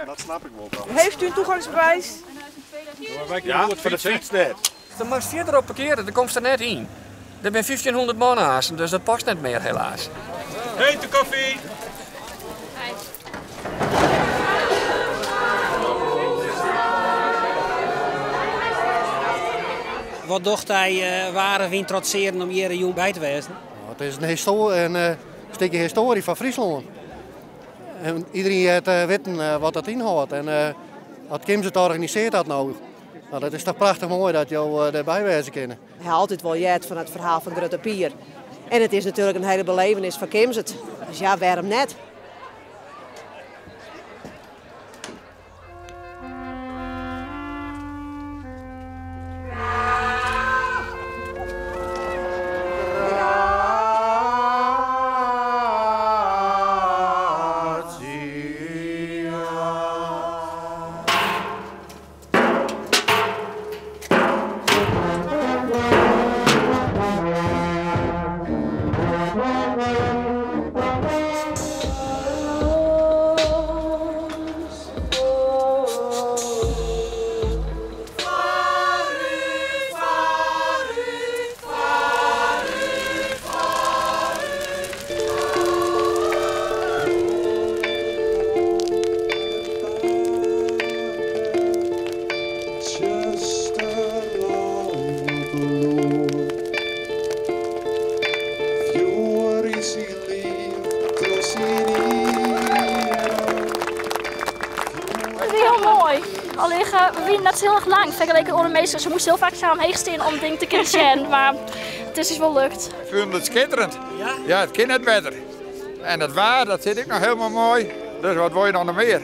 Dat snap ik wol. Heeft u een toegangsbewijs? Ja, foar de fyts net. Der moatst fierder op parkeare, dêr komst der net yn. Der binne 1500 man aansten, dus dat past net mear helaas. Hete koffie! Wat docht dy waarme wyn trotsearen om hjir jûn by te wêzen? Het is in stikje histoarje fan Fryslân. En iderien heart witten wat dat ynhâldt. En as Kimswert it organisearret dat no, nou, dat is toch prachtich moai dat jo dêrby wêze kinne. Ik ha altyd wol heard fan it ferhaal fan Grutte Pier. En it is natuerlik in hiele belevenis foar Kimswert. Dus ja, wêrom net? It wie hiel moai. Allinnich we wiene net hiel erch lang fergeleken oare minsken. Se moasten hiel faak sa omheech stean om dingen te kinnen sjen, mar it is ús wol lukt. Ik fûn it skitterend. Ja, it kin net better. En it waar, dat sit ek noch hielendal moai. Dus wat wol je dan noch mear?